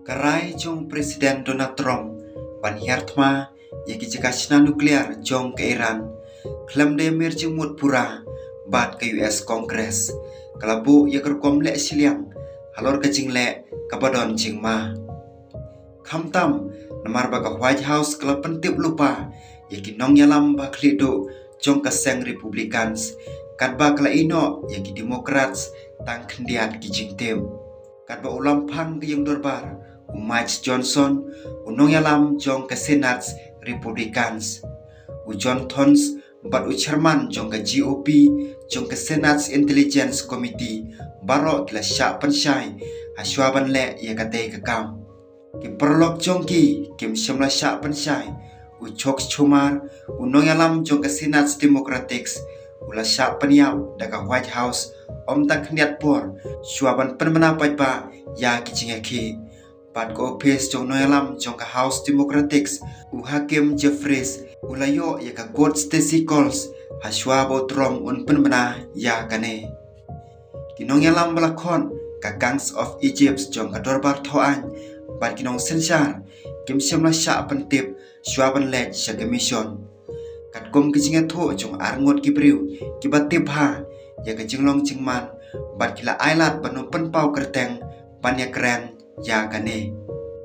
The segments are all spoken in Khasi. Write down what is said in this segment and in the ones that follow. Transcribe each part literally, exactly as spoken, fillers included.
Ka rai jong President Donald Trump ban hiar thma ïa ki jaka shna nuclear jong ka Iran khlem da mir jingmut pura bad ka U S Congress ka la buh ïa ka rukom leh shiliang halor ka jingleh kaba don jingma. Khamtam namar ba ka White House ka la pyntip lypa ïa ki nongïalam ba khlieh duh jong ka seng Republicans, katba ka la ïehnoh ïa ki Democrats tang khyndiat ki jingtip. Katba u lamphang ka ïing dorbar, u Mike Johnson, u nongïalam jong ka Senate Republicans, u John Thune bad u chairman jong ka G O P jong ka Senate Intelligence Committee, baroh ki la shah pynshai ha shuwa ban leh ïa katei ka kam. Ki paralok jong ki kim shym la shah pynshai. U Chuck Schumer, u nongïalam jong ka Senate Democrats, u la shah pynïap da ka White House ym tang khyndiat por shuwa ban pynbna paidbah ïa ki jingïakhih. Bad ka ophis jong u nongïalam jong ka House Democrats, u Hakeem Jeffries, u la ïoh ïa ka kot Stacey Coles ha shuwa ba u Trump un pynbna ïa kane. Ki nongïalam ba la khot ka Kings of Egypt jong ka dorbar thaw aiñ bad ki nongsynshar kim shym la shah pyntip shuwa ban leit sha ka mission. Katkum ki jingïathuh jong arngut ki briew kiba tip bha ïa ka jinglong jingman bad ki la ailad ban ym pynpaw kyrteng ban ïakren ïa kane.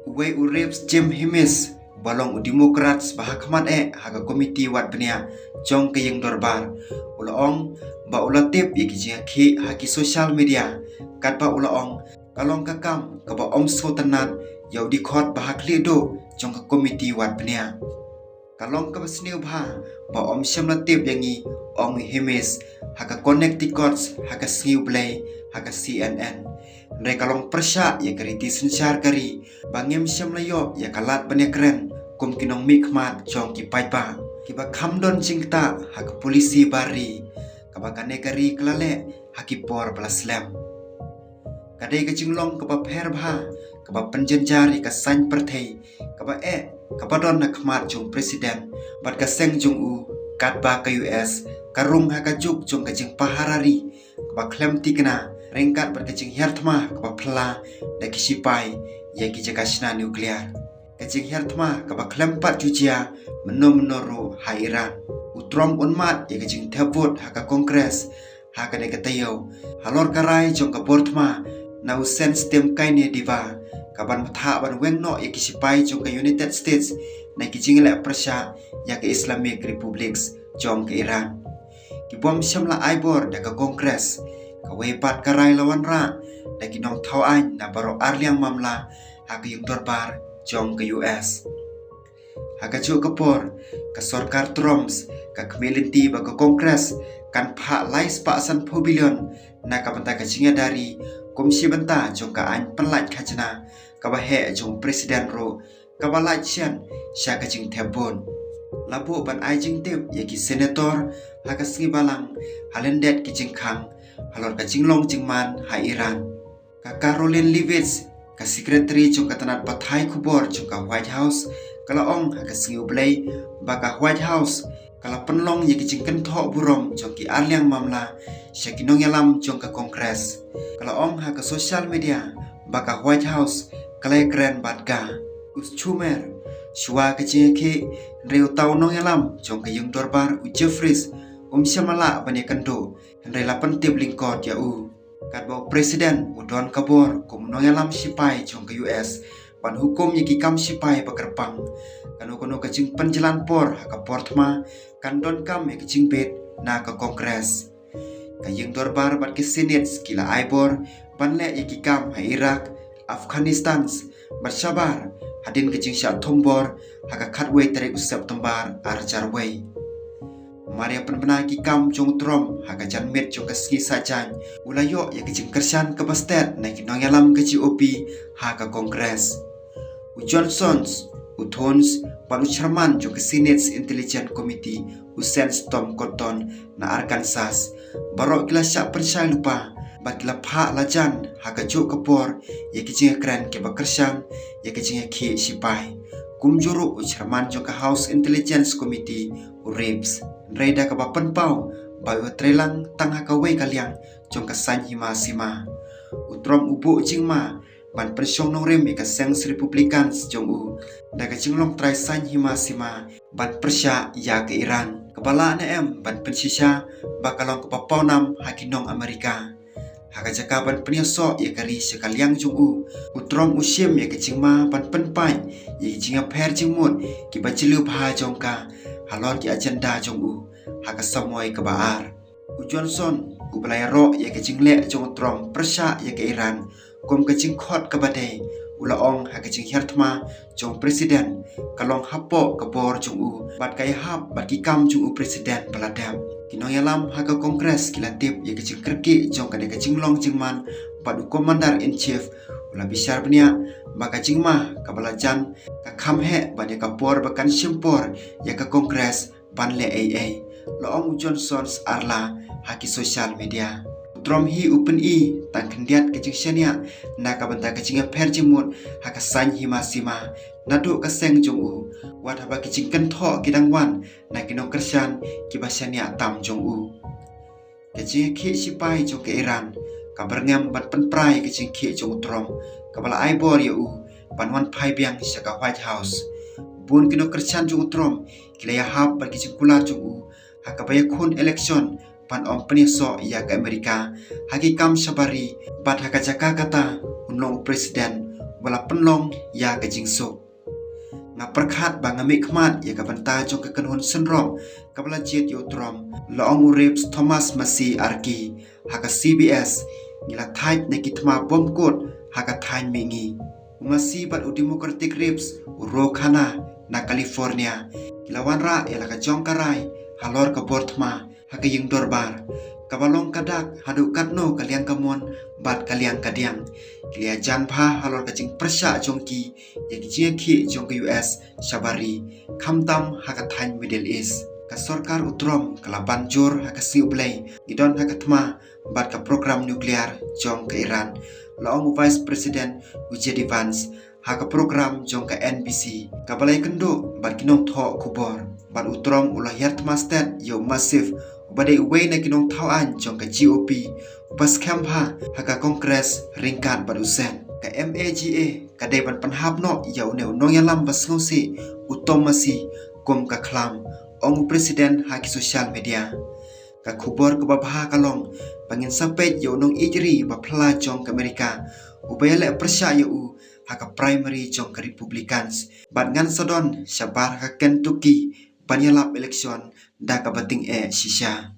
Uwei u Rex Jim Hemmings, ba long u Democrats ba ha khmat eh ha ka komiti wad bniah jong ka ïing dorbar, u la ong ba u la tip ïa ki jingïakhih ha ki social media, katba u la ong ka long ka kam kaba ym sngewtynnad ïa u dkhot ba ha khlieh duh jong ka komiti wad bniah. Ka long kaba sniew bha ba ym shym la tip ïa ngi, ong u Hemmings ha ka Connecticut ha ka sngi U Blei ha ka C N N. Hynrei ka long pyrshah ïa ka riti synshar ka ri ba ngim shym la ïoh ïa ka lad ban ïakren kum ki nongmihkhmat jong ki paidbah, kiba kham don jingktah ha ka polisi bar ri kaba kane ka ri ka la leh ha ki por ba la slem. Ka dei ka jinglong kaba pher bha kaba pynjynjar ïa ka saiñ pyrthei kaba eh kaba don ha khmat jong u President bad ka seng jong u, katba ka U S ka rung ha ka juk jong ka jingpahara ri kaba khlem thikna ryngkat bad ka jinghiar thma kaba phylla da ki shipai ïa ki jaka shna nuclear, ka jinghiar thma kaba khlem pat ju jia mynno mynno ruh ha Iran. U Trump un mad ïa ka jingthep vote ha ka Congress ha kane ka taïew halor ka rai jong ka bor thma na u Sen Stem Kaine Diva, kaban bthah ban weng noh ïa ki shipai jong ka United States na ki jingleh pyrshah ïa ka Islamic Republics jong ka Iran. Ki bym shym la ai bor da ka Congress. Kawei pat ka rai la wanrah da ki nongthaw aiñ na baroh arliang mamla ha ka ïing dorbar jong ka U S. Ha kajuh ka por, ka sorkar Trump ka khmih lynti ba ka Congress kan phah lai spah sanphew billion na ka bynta ka jingïada ri kum shi bynta jong ka aiñ pynlait khajna kaba heh jong u President ruh kaba lait shen sha ka jingthep vote. La buh ban ai jingtip ïa ki senator ha ka sngi Balang ha lyndet ki jingkhang halor ka jinglong jingman ha Iran. Ka Karoline Leavitt, ka secretary jong ka tnat pathai khubor jong ka White House, ka la ong ha ka sngi U Blei ba ka White House ka la pynlong ïa ki jingkynthoh burom jong ki arliang mamla sha ki nongïalam jong ka Congress. Ka la ong ha ka social media ba ka White House ka la ïakren bad ka, u Schumer, shuwa ka jingïakhih, hynrei uta u nongïalam jong ka ïing dorbar, u Jeffries, um shym la lah ban ïakynduh, hynrei la pyntip lyngkot ïa u. Katba u President u don ka bor kum u nongïalam shipai jong ka U S ban hukum ïa ki kam shipai ba kyrpang, kano kano ka jingpynjlan por ha ka por thma kan donkam ïa ka jingbit na ka Congress. Ka ïing dorbar bad ka Senate ki la ai bor ban leh ïa ki kam ha Iraq, Afghanistan bad shabar hadien ka jingshah thombor ha ka khatwei tarik u September ar hajar wei. Mar ïa pynbna ki kam jong u Trump, ha ka janmiet jong ka sngi Saitjaiñ u la ïoh ïa ka jingkyrshan kaba stet na ki nongïalam ka G O P ha ka Congress. U Johnson, u Thune bad u chairman jong ka Senate Intelligence Committee, u Sen Tom Cotton na Arkansas, baroh ki la shah pynshai lypa bad ki la phah lajan ha kajuh ka por ïa ki jingïakren kiba kyrshan ïa ka jingïakhih shipai. Kumjuh ruh u chairman jong ka House Intelligence Committee, u Reeves, hynrei da kaba pynpaw ba u ïatreilang tang ha kawei ka liang jong ka saiñ hima sima. U Trump u buh jingma ban pynshong nongrim ïa ka seng Republicans jong u da ka jinglong trai saiñ hima sima ban pyrshah ïa ka Iran, kaba lah ne em ban pynshisha ba ka long kaba pawnam ha ki nong Amerika. Ha ka jaka ban pynïasoh ïa ka ri sha ka liang jong u, u Trump u shim ïa ka jingma ban pynpait ïa ki jingïapher jingmut kiba jylliew bha jong ka halor ki agenda jong u ha ka samoi kaba ar. U Johnson uba la ïaroh ïa ka jingleh jong u Trump pyrshah ïa ka Iran kum ka jingkhot kaba dei, u la ong ha ka jinghiar thma jong u President ka long hapoh ka bor jong u bad ka ïahap bad ki kam jong u President ba la dep. Ki nongïalam ha ka Congress ki la tip ïa ka jingkyrkieh jong kane ka jinglong jingman bad u Commander in Chief u la bishar bniah ba ka jingma kaba la jan ka kham heh bad ïa ka por ba kan shim por ïa ka Congress ban leh ei ei, la ong u Johnson ar la ha ki social media. U Trump hi u pyni tang khyndiat ka jingshaniah na ka bynta ka jingïapher jingmut ha ka saiñ hima sima naduh ka seng jong u, wat haba ki jingkynthoh ki dang wan na ki nongkyrshan kiba shaniah tam jong u. Ka jingïakhih shipai jong ka Iran ka byrngem ban pynpra ïa ka jingkhih jong u Trump, kaba la ai bor ïa u ban wan phai biang sha ka White House. Bun ki nongkyrshan jong u Trump ki la ïahap bad ki jingkular jong u ha kaba ïakhun election ban ym pynïasoh ïa ka Amerika ha ki kam shabar ri bad ha ka jaka kata un long u President uba la pynlong ïa ka jingsuk. Nga pyrkhat ba nga mih khmat ïa ka bynta jong ka kynhun synrop kaba la jied ïa u Trump, la ong u Reeves Thomas Massie Arkey ha ka C B S. Ngi la thait na ki thma bom kut ha ka thaiñ mihngi. U Massie bad u Democratic Reeves, u Ro Khanna na California, ki la wanrah ïa la ka jong ka rai halor ka bor thma ha ka ïing dorbar, kaba long ka dak haduh katno ka liang ka mon bad ka liang ka diang. Ki la ïajan bha halor ka jingpyrshah jong ki ïa ki jingïakhih jong ka U S shabar ri, khamtam ha ka thaiñ Middle East. Ka sorkar u Trump ka la ban jur ha ka Sngi U Blei ngi don ha ka thma bad ka program nuclear jong ka Iran, la ong u Vice President u J D Vance ha ka program jong ka N B C, kaba la ïakynduh bad ki nongthoh khubor. Bad u Trump u la hiar thma stet ïa u Massie, uba dei uwei na ki nongthaw aiñ jong ka G O P uba skhem bha ha ka Congress ryngkat bad u Sen. Ka M A G A ka dei ban pynhap noh ïa une u nongïalam ba sngewsih, u Tom Massie, kum ka khlam, ong u President ha ki social media. Ka khubor kaba bha ka long ba ngin sa peit ïa u nongïeit ri ba phylla jong ka Amerika uba ïaleh pyrshah ïa u ha ka primary jong ka Republicans, bad ngan sa don shabar ha ka Kentucky ban ïalap election da kaba tyngeh shisha.